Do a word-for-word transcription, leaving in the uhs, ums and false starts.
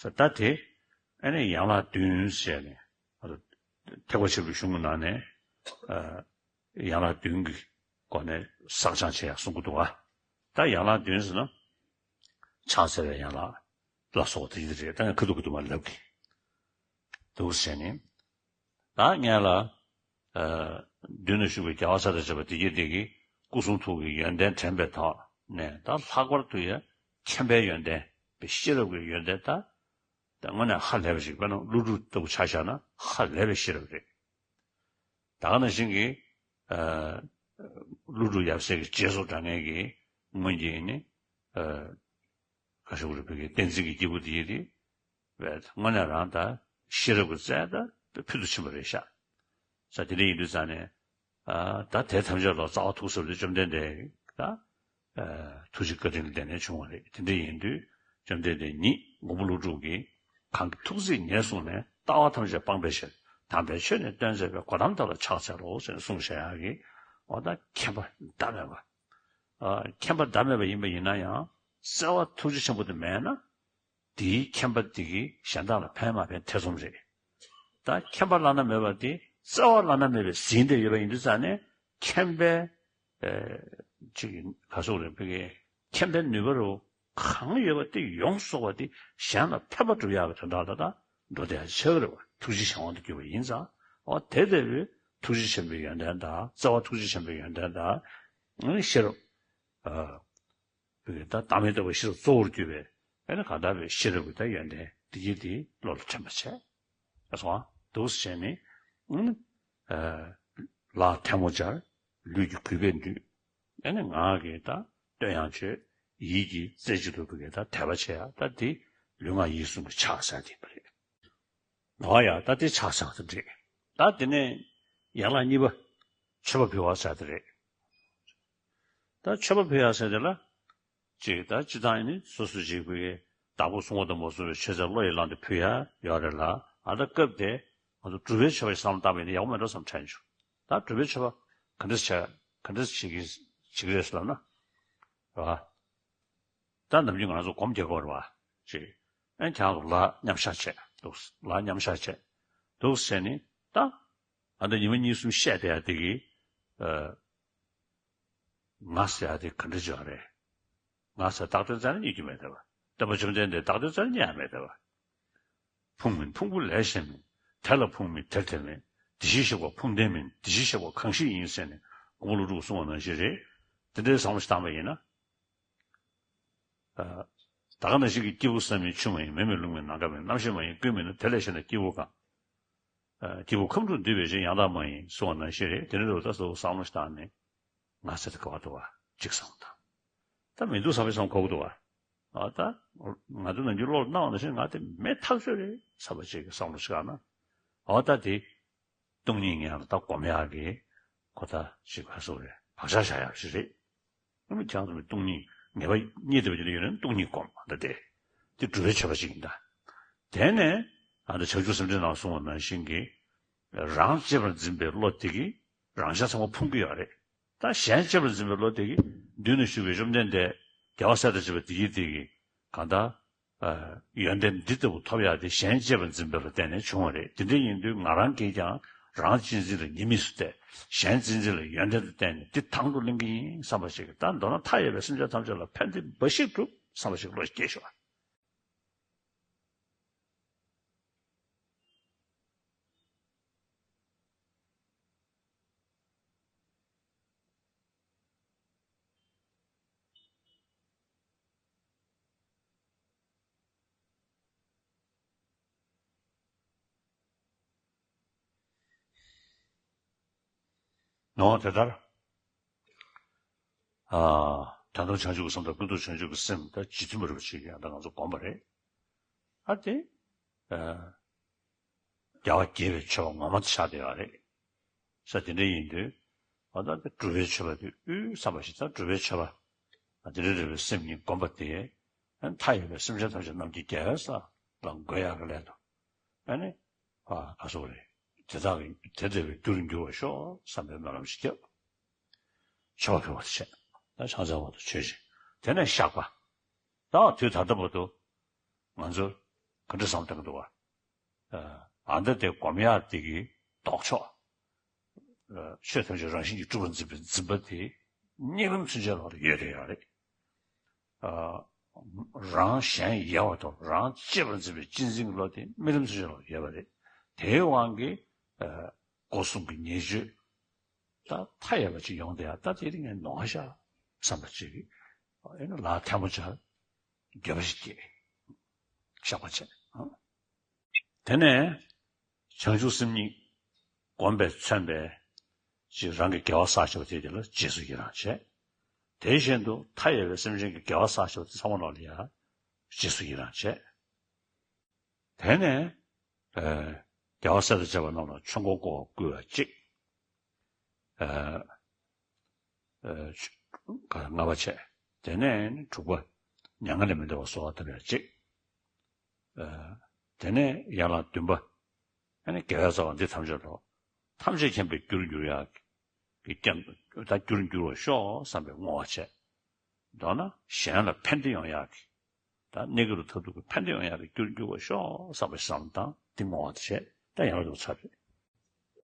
ས་ད་དེ་ཨ་ནི་ཡན་ལག་བདུན་ཟེར་ནས་ཨ་ཐེག་པ་ཆེན་པོའི་གཞུང་གི་ནང་ནས་ཨ་ཡན་ལག་བདུན་གྱི་སྒོ་ནས་བསགས་སྦྱང་བྱེད་ཡག་གསུང་གི་འདུག་བ། ད་ཡན་ལག་བདུན་ཟེར་ན་ཕྱག་འཚལ་བའི་ཡན་ལག་ལ་སོགས་པ་དེ་ཡིན་རེད། ད་ཡང་ཁ་ཐུག་ཁ་ཐུག་མ་ལབ་གི་འདུག་ཟེར་ནས། ད་སྔོན་ལ་ཨ་མདུན་ན་བཞུགས་པའི་རྒྱལ་བ་སྲས་དང་བཅས་པ་དེ་གྱད་དེ་གིས་སྐུ་གསུང་ཐུགས་ཀྱི་ཡོན་ཏན་དྲན་པའི་ཐོག་ནས། ད་ལྷག་པར་དུ་ཡང་མཁྱེན་པའི་ཡོན་ཏན་པའི་ཤེས་རབ་ཀྱི་ཡོན་ཏན། ད་ད་དངོས་གནས་ཧ་ལས་པ་ཞིག་དཔེར་ན་ཀླུ་སྒྲུབ་ལྟ་བུ་ཆ་བཞག་ན་ཧ་ལས་པའི་ཤེས་རབ་རེད། ད་ག་ནང་བཞིན་གྱི་ཨ་ཀླུ་སྒྲུབ་ཡབ་སྲས་ཀྱི་རྗེས་སུ་འབྲང་མཁན་གྱི་སྔོན་གྱི་ནི་ཨ་བཀའ་ཤོག་རུ་བོད་ཀྱི་བསྟན་འཛིན་གྱི་སྐྱེས་བུ་དེ་ཡིན་ཏེ། བས་དངོས་གནས་རང་ད་ཤེས་རབ་ཀྱི་རྩལ་ད་ཕུལ་དུ་ཕྱིན་པ་རེད་ཤག་ས་དེ་འདྲ་ཡིན་དུས་ཙང་ནས་ཨ་ད་དེ་ཐམས་ཅད་ལ་རྩ་བ་ཐུགས་གསུམ་དེ་བཅོམ་ལྡན་འདས་ད་ཨ་ཐུགས་རྗེ་བཀའ་དྲིན་ལ་བརྟེན་ནས་བྱུང་བ་རེད། དེ་འདྲ་ཡིན་དུས་བཅོམ་ལྡན་འདས་ཉིད་མགོན་པོ་ཀླུ་སྒྲུབ་ཀྱིས་གང་གི་ཐུགས་བརྩེས་ཉེར་བཟུང་ནས། ལྟ་བ་ཐམས་ཅད་སྤངས་པའི་ཕྱིར། དམ་པའི་ཆོས་ནི་སྟོན་མཛད་པའི། གོ་ཏམ་དེ་ལ་ཕྱག་འཚལ་ལོ་ཞེས་གསུངས་བཞག་ཡག་གི་འོ་ད་མཁྱེན་པ་ཟླ་མེད་པ། ཨ་མཁྱེན་པ་ཟླ་མེད་པ་ཡིན་པ་ཡིན་ན་ཡང་བརྩེ་བ་ཐུགས་རྗེ་ཆེན་པོ་དེ་མེད་ན། དེའི་མཁྱེན་པ་དེ་གིས་གཞན་དག་ལ་ཕན་མ་ཕན་ཐེ་ཚོམ་རེད། ད་མཁྱེན་པ་བླ་ན་མེད་པ་དེ་བརྩེ་བ་བླ་ན་མེད་པས་ཟིན་ཏེ་ཡོད་པ་ཡིན་དུས་ཙང་ནས་མཁྱེན་པའི་ཨེ་ཅིག་ག་སོགས་རེད། བོད་ཀྱི་མཁྱེན་པའི་ནུས་པ་རུ་གང་ཡོད་པ་དེ་ཡོངས་རྫོགས་པ་དེ་གཞན་ལ་ཕན་པ་སྒྲུབ་ཡག་གི་དོན་དག་ལ་ད་འགྲོ་དེ་ཆེ་བ་རེད་བ། ཐུགས་རྗེ་ཆེ་བ་དུ་གྱུར་པ་ཡིན་ཙང་འོ་དེ་ལྟ་བུའི་ཐུགས་རྗེ་ཆེན་པོའི་ཡོན་ཏན་དང་། བརྩེ་བ་ཐུགས་རྗེ་ཆེན་པོའི་ཡོན་ཏན་དང་། ཨ་ནི་ཤེས་རབ་ཨ་བོད་ཀྱི་ད་བདག་མེད་རྟོགས་པའི་ཤེས་རབ་གཙོ་བོར་གྱུར་པའི་ཨ་ནི་གང་དག་པའི་ཤེས་རབ་ཀྱི་ད་ཡོན་ཏན་དེ་གྱད་དེ་བློ་ལ་དྲན་པ་བྱས། ཨ་སོང་འདུག་སེ་བྱས་ནས་ཨ་ནི་ཨ་ལག་ཐལ་མོ་སྦྱར། ལུས་ཀྱི་གུས་པས་འདུད། ཨ་ནི་ངག་གིས་ད་བསྟོད་དབྱངས་བརྗོད། ཡིད་ཀྱིས་རྩེ་གཅིག་ཏུ་བོད་ཀྱི་ད་དད་པ་བྱེད་ཡ། ད་འདི་ལུས་ངག་ཡིད་གསུམ་གྱི་ཕྱག་འཚལ་དེ་པ་རེད། ཨོ་ཡ། ད་དེ་ཕྱག་འཚལ་བ་དང་འགྲིག་ད་དེ་ནས་ཡན་ལག་གཉིས་པ་མཆོད་པ་ཕུལ་བ་ཟེར་དེ་རེད། ད་མཆོད་པ་ཕུལ་ཡ་ཟེར་དེ་ལ་ཅིག་ད་སྤྱིར་བཏང་ཡིན་ནི་སོ་སོ་ཅིག་ཕུལ་གི་བདག་པོ་གསུང་བ་དང་མ་གསུང་བའི་མཆོད་རྫས་བློ་ཡིས་བླངས་ཏེ་ཕུལ་ཡ་ཡོད་རེད་ལ། ཨ་ད་སྐབས་དེ་ང་ཚོ་སྒྲུབ་པའི་མཆོད་པ་ཞིག་བསམ་བློ་བཏང་བ་ཡིན་ན་ཡག་པོ་མེད་འགྲོ་བསམ་དྲན་བྱུང་། ད་སྒྲུབ་པའི་མཆོད་པ་ག་འདྲ་བྱ་ག་འདྲ་བྱེད་ཀྱི་བྱེད་ཀྱི་རེད་ཟེར་ལབ་ན། རེད་བ། ད་ནམ་རྒྱུན་ང་ཚོ་སྒོམ་རྒྱག་གི་ཡོད་རེད་བ། ཅིག་ཨན་ཁྱེད་རང་ཚོ་ལག་མཉམ་བཞག་བྱས་འདུག་ལག་མཉམ་བཞག་བྱས་འདུག་ཟེར་ནི་ད། ཨ་ད་ཉི་མ་གཉིས་གསུམ་བཤད་བསྡད་ཡ་དེ་གི་ཨ་ང་ཟེར་ཡ་དེ་ག་འདྲ་ཅིག་ཡོད་རེད། ང་ཟེར་བཏགས་དོན་རྩ་ནས་རྙེད་རྒྱུ་མེད་བསྡད་པ། སྟོན་པ་བཅོམ་ལྡན་འདས་བཏགས་དོན་རྩ་ནས་རྙེད་ཡ་མེད་བསྡད་པ། ཕུང་མིན་ཕུང་པོ་ལས་གཞན་མིན། དེ་ལ་ཕུང་མིན་དེར་དེ་མིན། དེ་བཞིན་གཤེགས་པ་ཕུང་ལྡན་མིན། དེ་བཞིན་གཤེགས་པ་གང་ཞིག་ཡིན་ཟེར་ནས་མགོན་པོ་ཀླུ་སྒྲུབ་གསུངས་པ་ནང་བཞིན་རེད། དེ་འདྲའི་བསམ་བློ་ཞིག་བཏང་པ་ཡིན་ན། ཨ་ད་ག་ནང་བཞིན་གྱི་སྐྱེས་བུ་བསམ་ཡས་ཆུ་མ་ཡིན། མེ་མིན་རླུང་མིན་ནམ་མཁའ་མིན། རྣམ་ཤེས་མ་ཡིན་ཀུན་མིན་ནོ། དེ་ལས་གཞན་ན་སྐྱེས་བུ་གང་། ཨ་སྐྱེས་བུ་ཁམས་དྲུག་འདུས་པའི་རྗེས། ཡང་དག་མ་ཡིན་གསུངས་པ་ནང་བཞིན་རེད། དེ་འདྲ་རུ་ད་གཟོད་བསམ་བློ་ཞིག་བཏང་ནས་ང་ཟེར་དེ་ག་བ་འདུག་བ་ཅིག་བསམ་བློ་བཏང་། ད་མི་འདུག་བསམ་པའི་བསམ་ཁོག་གི་འདུག་བ། ཨ་ད་ང་ཚོ་ནམ་རྒྱུན་བློ་ལ་སྣང་བ་ནང་བཞིན་ང་དེ་མེད་ཐག་ཆོད་རེད་བསམ་པ་ཅིག་གི་བསམ་བློ་ཞིག་བཏང་ན། ཨ་ད་དེ། སྟོང་ཉིད་ངེས་ལ་ད་སྒོམ་ཡག་གི་གོ་ད་ཞིག་ག་སོགས་རེད། བག་ཆགས་བཞག་ཡག་ཞིག་རེད། ཨ་ནི་ཁྱེད་རང་ཚོ་སྟོང་ཉིད་ངེས་པ་རྙེད་བསྡད་པ་ཅིག་ཡོད་ན་སྟོང་ཉིད་སྒོམ་ད་དེ། དེ་སྒྲུབ་པའི་མཆོད་པ་ཅིག་ཡིན་ད། དེ་ནས་ཨ་ད་བྱང་ཆུབ་སེམས་འགྲེལ་ནང་གསུངས་པ་ནང་བཞིན་གྱི་རང་གཅེས་པར་འཛིན་པའི་བློ་དེ་གིས་རང་གཞན་ཚང་མ་ཕུང་གི་ཡོད་རེད། ད་གཞན་གཅེས་པར་འཛིན་པའི་བློ་དེ་གིས་མདུན་ན་བཞུགས་པའི་བཅོམ་ལྡན་འདས་རྒྱལ་བ་སྲས་དང་བཅས་པ་དེ་གིས་དེ་གིས་གང་ལྟར། ཨ་ཡོན་ཏན་འདི་ལྟ་བུ་ཐོབ་ཡག་དེ་གཞན་གཅེས་པར་འཛིན་པ་ལ་བརྟེན་ནས་བྱུང་བ་རེད། དེ་འདྲ་ཡིན་དུས་ང་རང་གིས་ཀྱང་རང་གཅེས་འཛིན་ལ་ཉེས་དམིགས་སུ་བལྟས། གཞན་གཅེས་འཛིན་ལ་ཡོན་ཏན་དུ་བརྟེན་ནས་འདི་དང་དུ་ལེན་གྱི་ཡིན་བསམ་པ་ཞིག་གིས། ད་མདོར་ན་མཐའ་ཡས་པའི་སེམས་ཅན་ཐམས་ཅད་ལ་ཕན་བདེ་འབའ་ཞིག་སྒྲུབ་བསམ་པ་ཞིག་བློ་སྐྱེས་ཤོག་ནོ། དེ་ལྟར། ཨ་དོན་དམ་བྱང་ཆུབ་ཀྱི་སེམས་དང་ཀུན་རྟོག་བྱང་ཆུབ་ཀྱི་སེམས་ད་རྗེ་བཙུན་མ་རིན་པོ་ཆེ་གིས་ཡང་ད་ང་ཚོ་བསྒོམས་པ་རེད། ཨ་དེ། ཨ། རྒྱལ་བ་དགྱེས་པའི་མཆོད་པ་ངོ་མ་དེ་ཆགས་བསྡད་ཡོད་རེད། ས་དེ་འདྲ་ཡིན་དུས། ཨ་ད་དེ་སྒྲུབ་པའི་མཆོད་པ་དེ་དབུལ་བསམ་པ་ཞིག་ད་སྒྲུབ་པའི་མཆོད་པ། ཨ་དེ་འདྲ་རེད་པའི་སེམས་ཉིད་བསྒོམ་པ་དེ། ཨ་མཐའ་ཡས་པའི་སེམས་ཅན་ཐམས་ཅད་རྣམས་ཀྱི་རྒྱལ་བའི་ས་ལ་འགོད་ཡག་གི་སླད་དུ། ཨ་ནི། ཨ་ག་སོགས་རེད། དེ་དག་གི་དེ་འདྲ་བའི་རྒྱུར་འགྱུར་བར་ཤོག་བསམ་པའི་སྨོན་ལམ་ཞིག་བརྒྱབ། མཆོད་པ་ཕུལ་བ་དང་བཅས། ད་ཕྱག་འཚལ་བ་དང་མཆོད་ཅིང་། དེ་ནས་བཤགས་པ། ད་དུས་ད་ལྟ་བར་དུ་ང་ཚོ་ ག་འདྲ་བསམ་བཏང་གི་འདུག་བ། ཨ་འདི་དེ་སྒོམ་ཡག་དེ་གི་ལྡོག་ཕྱོགས། ཆོས་ཐམས་ཅད་རང་བཞིན་གྱིས་གྲུབ་པར་འཛིན་པའི་འཛིན་པ་དེ་གཉིད་ལམ་ཚུན་ཆད་ལ་ཡོད་དེ་ཡོད་རེད། རང་གཞན་ཡལ་བ་དང་རང་གཅེས་པར་འཛིན་པའི་གཅེས་འཛིན་གྱི་བློ་དེ་རྨི་ལམ་ཚུན་ཆད་ལ་ཡོད་པ་རེད། དེའི་དབང་གིས་སྒོ་གསུམ་གྱི་ཉེས་སྤྱོད་ད་མཐའ་ཡས་པ་ཅིག་ཡོང་བསྡད་ཡ། ད་དེ་རིང་ངས་ནོར་ཤག་བསམ་པ་ཅིག་ཨེ་ན་ལ་ཐལ་མོ་སྦྱར། འགྱོད་པ་ཞིག་སྐྱེས། བཤགས་པ་བྱས། དེ་ནས་བྱང་ཆུབ་སེམས་གཉིས་བསྒོམས་པས་མཚོན་པའི་ཅིག་རང་གི་དགེ་བ་བསགས་བྱས་པ་དེ་དེ་ལ་རྗེས་སུ་ཡི་རང་བྱས། དེ་བཞིན་དུ་མཐའ་ཡས་པའི་སེམས་ཅན་གྱི་དགེ་བ་བསགས་བྱས་པ་དེ་ཚང་མ་ལ་ཡང་རྗེས་སུ་ཡི་རང་བྱས། དེ་ནས་དགེ་བ་གསེར་དང་བཅས་པ་རྣམས་ལ་ཆོས་འཁོར་བསྐོར་བར་བསྐུལ་བ་གཅིག་ལྔ་པ་བྱས། དེ་ནས་དྲུག་པ་མྱ་ངན་ལས་མི་འདའ་བར་གསོལ་བ་བཏབ་ཡ་གཅིག་དེ་ནས་ཡན་ལག་བདུན་པ། ཨ་ནི་དགེ་བའི་རྩ་བ་འདི་ཐམས་ཅད་དོ། ཐམས་ཅད་མཁྱེན་པའི་རྒྱུར་འགྱུར་ཡག་གི་རྐྱེན་ད་རྒྱུར་འགྱུར་བར་ཤོག་བསམ་པའི་བསྔོ་བ་བྱས། མདོར་ན་གཞན་ལ་ཕན་བདེ་ཡོང་ཡག་གི། ད་གནས་སྐབས་ལ་མཐར་ཐུག་གི་ཕན་བདེ་ཡོང་ཡག་གི་རྒྱུར་འགྱུར་བར་ཤོག་བསམ་པའི་བསམ་བཏང་འདི་བསྔོ་བ་དེ་བྱས། ད་ཡན་ལག་བདུན་པ་ཚར་རེད།